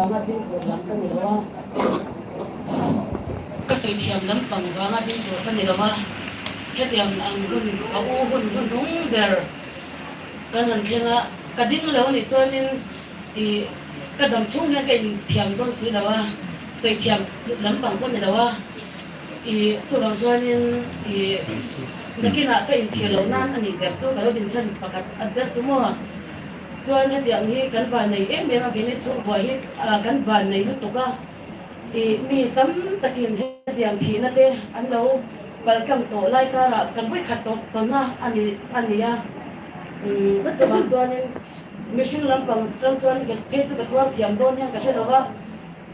vanga ding tur lam ka ni lo a, ka sawi thiam lampang vanga ding tur ka ni lo a, hetiang ang hun a u hun hun hnung ber kan han thleng a, ka ding lo anih chuanin ih ka dam chhung hian ka inthiam dawn si lo a, sawi thiam lampang pawh ni lo a, ih chuvang chuanin ih nakinah ka inchhir loh nan anih ber chu ka lo dinchhan pakhat a ber chu maw. Chuan hetiang hi kan van nei em em a, keini chhungkua hi kan van nei lutuk a, ih mi tam takin hetiang thihna te an lo paltlang tawh lai karah kan vawi khat tawh tawn a a ni a ni a. Umm chuvang chuanin mihring lampang atang chuan ka phei chu ka tuar thiam dawn hian ka hre lo va,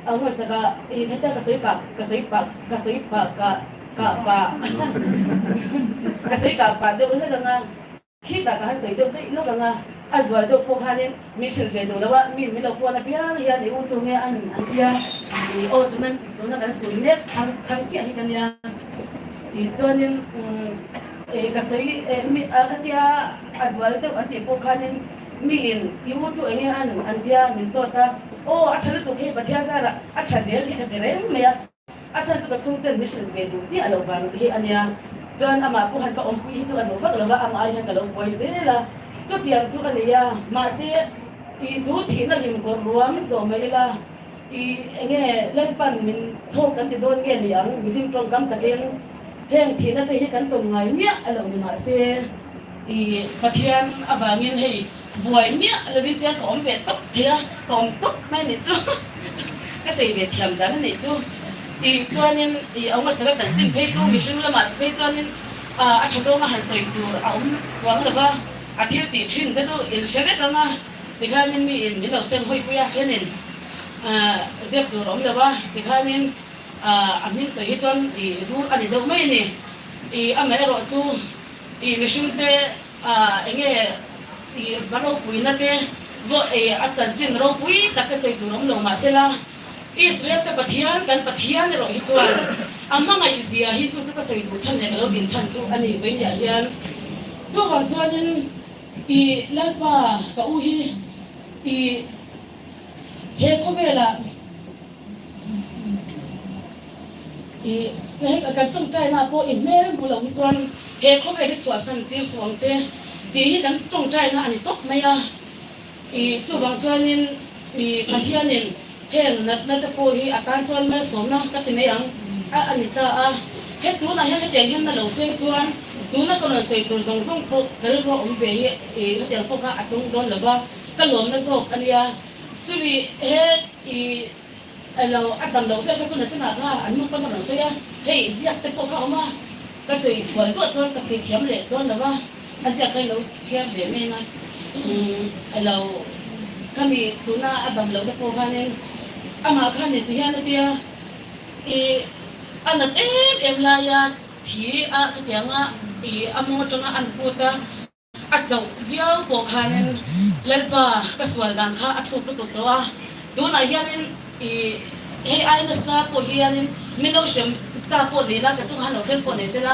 a ngawisakah ih hetiang ka sawi kah ka sawi pah ka sawi pah kah kah pah ka sawi kah pah deuh hlek ang a. Khitah ka han sawi deuh daih lawk ang a, a zual deuh pawh khanin min hrilh ve duh lo a, min min lo phone apiang hian i u chu nge an an tia i aw tuna tuna kan sawi mek chhang chhang chiah hi ka nia tih chuanin umm ka sawi eh mi a ka tia a zual deuh an tih pawh khanin miin i u chu enge an an tia min zawt a, aw a tha lutuk hei Pathian zarah a tha zel hi ka ti reng mai a. A chhan chu ka chhungten min hrilh ve duh chiah loh vang hi a nia. Chuan amah pawh han ka awmpui hi chu a duh vak lo va, amah ai hian ka lo buai zel a. Chutiang chu a ni a, mahse ih chu thihna lim kawr ruam zawh mai ila, ih enge Lalpan min chhawk kan ti dawn nge ni ang, mihlim tawngkam takin heng thihna te hi kan tawn ngai miah a lo ni mahse ih Pathian avangin hei Buai miah lovin tiang ka awm ve tawp thei a, ka awm tawp mai a nih chu. Ka sei ve thiam dan a nih chu. Tih chuanin ih a awm a saka chanchin phei chu mihring lamah chu phei chuanin a tha zawnga han sawi tur a awm chuang lo va, a thil tih thin te chu in hre vek ang a, tikhanin mi in min lo seng hawi pui a, thenin zep tur a awm lo a, tikhanin a hming sawi hi chuan ih zu a ni deuh mai a ni. Ih amaherawh chu ih mihring te A enge i va ropuina te vaw ei a chanchin ropui tak te sawi tur awm lo mahsela Israel te Pathian kan Pathian erawh hi chuan a hmangaih zia hi chu chu ka sawi duh chhan leh ka lo din chhan chu a ni vawinia hian chuvang chuanin i Lalpa ka u hi i he khawvelah I hei kan tawngtaina pawh i hmel hmu lo hi chuan he khawvel hi chhuahsan tir suh ang che tih hi kan tawngtaina a ni tawp mai a. I chuvang chuanin i Pathianin heng natna te pawh hi a tan chuan malsawmna ka ti mai ang a a ni ta a. He tunah hian hetiang hian na lo seng chuan tuna ka rawn sawi tur zawng zawng pawh ka rilru a awm ve hi i hetiang pawh kha a tung dawn lo va, ka lawmna zawk a nia. Chumi he i Elo, a dam loh vel kha chu nachinah kha an nu pawn a rawn sawi a, hei ziak te pawh kha a awm a, ka sawi kual duah chuan ka ti thiam leh dawn lo a, a ziak kha i lo chhiar ve mai ang a, umm elo, khami tuna a dam loh te pawh khanin amah khan in ti hian a tia, ih a nat em em laia thi a khatianga ih a mawng atanga an put a. A chauh viau pawh khanin Lalpa ka sual dan kha a thuk lutuk tawh a, tunah hianin i hei ai nasa pawh hianin min lo hrem ta pawh nei la, ka chungah han lo thleng pawh nei sela,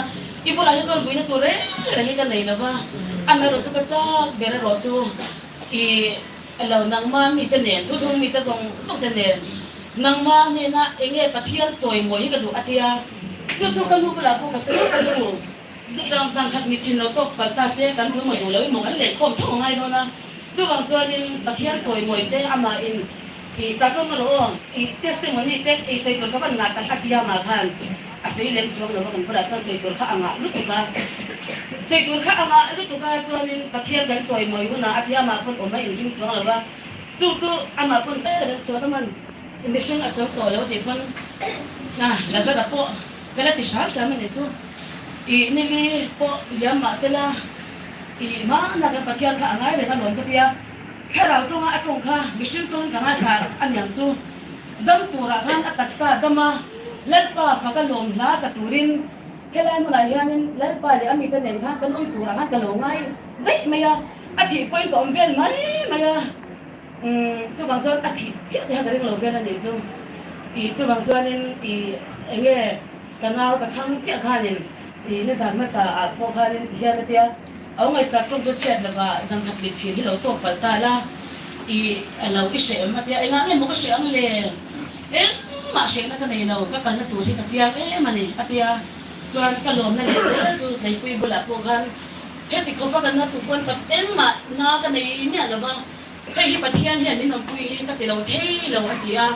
i bulah hi chuan vuina tur reng reng hi ka nei lo va, amaherawh chu ka chak ber erawh chu i lo nangma mite nen, thuthlung mite zawng zawng te nen nangma hnena enge Pathian chawimawi hi ka duh a tia, chu chu ka nu bulah pawh ka sawi ka nu. Zutang zan khat mi chin lo tawk palh ta se kan thu mawi duh lo emaw kan lehkhawm tho a ngai dawn a. Chuvang chuanin Pathian chawimawi te amahin ih ta chuan maw aw ih testimony te ei sawi tur ka van ngah tak a tia mah khan a sawi lem chuang lo a kan bulah chuan sawi tur kha a ngah lutuk a. Sawi tur kha a ngah lutuk a chuanin Pathian kan chawimawi hunah a tia mah pawn awm a inring chuang lo a. Chu chu amah pawn reng chuan a man mihring a chang tawh lo tih pawn a Lazara pawh ka la ti hram hram a ni chu. Ih nili pawh liam mah sela ih hmana kan Pathian kha a ngai reng alawm ka tia, thlarau tawnga a tawng kha mihring tawngin ka ngaithla a niang chu. Dam turah khan a taksa dama Lalpa faka lawm hla sa turin helai hmunah hianin Lalpa leh a mite nen khan kan awm turah khan ka lo ngai daih mai a, a thih pawhin ka awm vel mai mai a, umm chuvang chuan a thih chiah te kha ka ring lo vel a nih chu. Ih chuvang chuanin ih enge. Ka nau ka chhang chiah khanin i nizan hmasa ah pawh khanin ti hian a tia, Au ngaihsak tawng chu chhiat lova zan khat mit chhin hi lo tawk palh ta la. I alo i hreh em a tia, engah nge maw ka hreh ang le? Engmah hrehna ka nei lo, ka kalna tur hi ka chiang em a ni a tia. Chuan ka lawmna leh zel chu Tleipui bulah pawh khan heti khawpa ka na chu pawn engmah na ka nei miah lo va, hei hi Pathian hian min awmpui hi ka ti lo thei lo a ti a.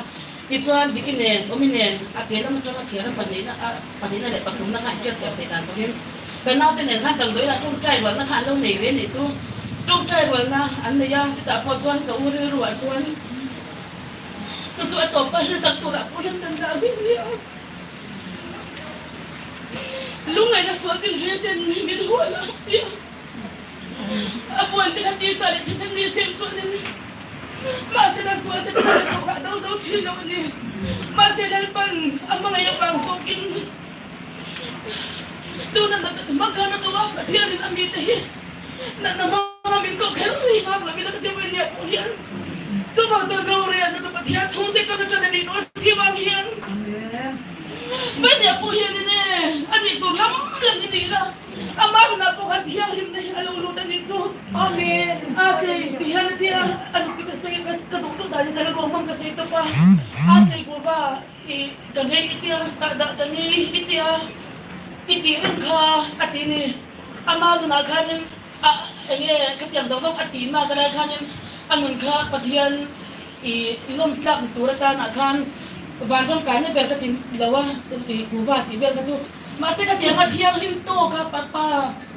Tichuan Diki nen, Awmi nen a ke lam atanga chhiar a pahnihna a pahnihna leh pathumna kha inhriat thiam theih dan turin ka naute nen khan damdawiin ah tawngtai rualna kha an lo nei ve nih chu. Tawngtai rualna an nei a, chutah pawh chuan ka u rilru ah chuan chu chu a tawp ka hlsak turah pawh hian kan dah vek nia. Lungngaihna sual tin ril ten min hual a tia. A puan te kha tisa leh thisen mi sem chuan in mahse la sual se tha leh tawh kha a do zo thin lo a ni. Mahse Lalpan a hmangaih avang zawkin tuna hmakhan a tawh a, Pathianin a mite hi natna hmanga min koh kher hi nghak lovin a ka ti mai nia pawh hian chuvang chuan rorelna chu Pathian chhungte tan a tan a nih tawh a si vang hian mai nia pawh hianin e a nih tur lam lam hi ni ila. Amah hunah pawh khan thianghlimna hi a lo lut a nih chu. Amen. A tlei ti hian a tia, a nupui ka sawi ka ka duh tawh danin ka la ruang hmang ka sawi tawp a. A tlei kuhva i ka ngei i tia, sahdah ka ngei i tia, i tih reng kha a ti ni. Amah nunah khanin a enge khatiang zawk zawk a tih nak alai khanin a nun kha Pathian i lawm tlak ni tur atanah khan vanram kaina ber ka ti lo a, i kuhva tih vel kha chu. Mahse ka tiang a thianghlim tawk a papa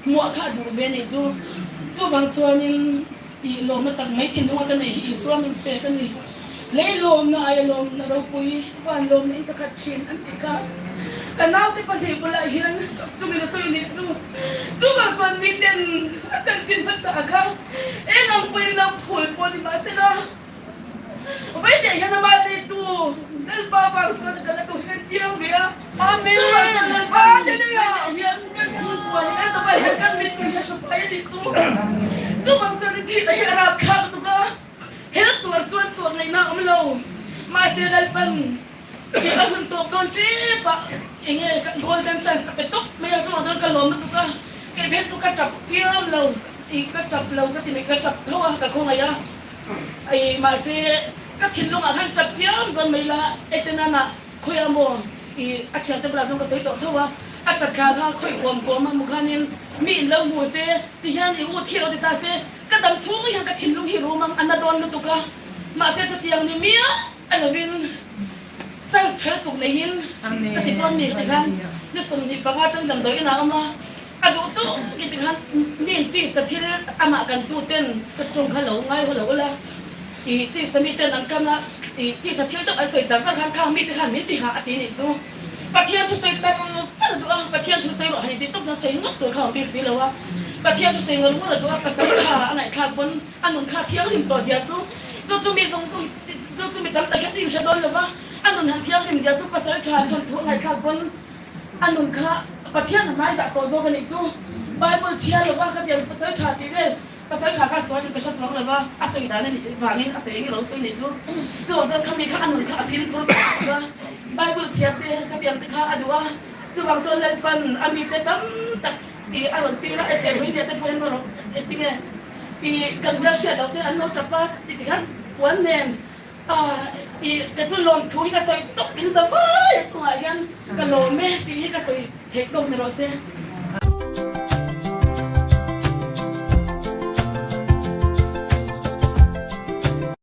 hmuah kha a duh ve nih chu. Chuvang chuanin i lawmna tak mai thinlunga ka neih hi Isua min pek a ni. Lei lawmna aia lawmna ropui van lawmna in ka khat thin an tih kha ka naute pahnih bulah hian chungin a sawi nih chu. Chuvang chuan miten a chanchin hmasa kha eng ang pawhin lo phul pawh ni mahsela, Vawiin hian amah neitu Lalpa vang chuan kan la tur hian chiang ve a. Chuvang chuan Lalpa vawiin hian kan chhungkua hi kan zavai hian kan mittui hi a hre fai a nih chu. Chuvang chuan i thihna hi a rapthlak lutuk a, hel tuar chuan tuar ngaihna a awm lo. Mahse Lalpan i a hun tawp dawn tep ah enge golden chance a pe tawp mai a, chuvang chuan ka lawm lutuk a, kei phei chu ka tap chiam lo, i ka tap lo ka ti mai, ka tap tho a, ka khawngaih a. Ai mahse ka thinlungah khan tap chiam dawn mai la Etenan ah khawiah maw i a thiante bulah chuan ka sawi tawh tho a, a chatthla kha khawi kuam kuam a mu khanin mi in lo hmu se ti hian i u thi lo ti ta se ka dam chhung hian ka thinlung hi rum ang a na dawn lutuk a mahse chutiang ni miah a lovin chance tha lutuk neiin ka ti dawn mi ka ti khan ni 25 atang damdawi inah a awm a. A duh tawk i ti khan min tisa thil amah kan tu ten ka tawng kha lo ngai haw lo ula, i tisa mi ten an kan a, i tisa thil deuh an sawi char char khan khang mi te khan min ti hah a ti nih chu. Pathian thu sawi char char a duh a, Pathian thu sawi rawh han intih tawp chuan sawi ngawt tur kha a awm bik si lo a, Pathian thu sawi ngawr ngawr a duh a, pasal tha a ngaihthlak pawn a nun kha thianghlim tawh zia chu, chu chu mi zawng zawng chu chu mi tam tak hian inhre dawn lo va, a nun han thianghlim zia chu pasal tha chuan thu a ngaihthlak pawn A nun kha Pathian a hmaizah tawh zawk a nih chu. Bible chhiar lova khatiang pasal tha tih vel, pasal tha kha sual in ka hre chuang lova, a sawi dan a nih vangin a sawi eng ilo sawi nih chu. Chuvang chuan khami kha a nun kha a fimkhur tawh bawk a, Bible chhiar te khatiang te kha a duh a, chuvang chuan Lalpan a mite tam tak tih a rawn tir a, e teh vawinia te pawh hian rawh engtinge tih kan hmelhriat loh te an lo tap a ti ti khan puan nen I ka chu lawm thu hi ka sawi tawp in za vai a chungah hian ka lawm e tih hi ka sawi theih tawk ni rawh se.